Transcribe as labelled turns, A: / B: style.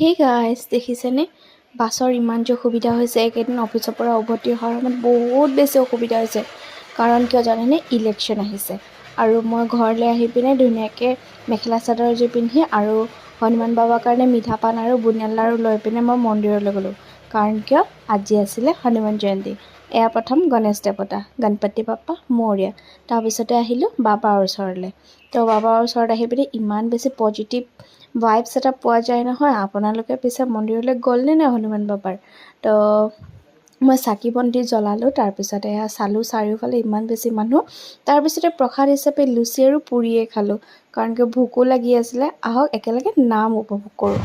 A: Hey guys, দেখিছেনে বাছৰ ইমান যে অসুবিধা হৈছে। এইকেইদিন অফিচৰ পৰা উভতি অহাৰ সময়ত বহুত বেছি অসুবিধা হৈছে। কাৰণ কিয় জানেনে? ইলেকশ্যন আহিছে। আৰু মই ঘৰলৈ আহি পিনে ধুনীয়াকৈ মেখেলা চাদৰ এযোৰ পিন্ধি আৰু হনুমান বাবাৰ কাৰণে মিঠা পাণ আৰু বুনিয়া লাড়ু লৈ পিনে মই মন্দিৰলৈ গ'লোঁ। কাৰণ কিয়? আজি আছিলে হনুমান জয়ন্তী। এয়া প্ৰথম গণেশ দেৱতা, গণপতি বাপ্পা মৌৰ্য। তাৰপিছতে আহিলোঁ বাবাৰ ওচৰলৈ। তো বাবাৰ ওচৰত আহি পিনে ইমান বেছি পজিটিভ ভাইবছ এটা পোৱা যায় নহয়। আপোনালোকে পিছে মন্দিৰলৈ গ'লনে নাই হনুমান বাবাৰ? তো মই চাকি বন্তি জ্বলালোঁ। তাৰপিছত এয়া চালোঁ, চাৰিওফালে ইমান বেছি মানুহ। তাৰপিছতে প্ৰসাদ হিচাপে লুচি আৰু পুৰিয়ে খালোঁ, কাৰণ কিয় ভোকো লাগি আছিলে। আহক, একেলগে নাম উপভোগ কৰোঁ।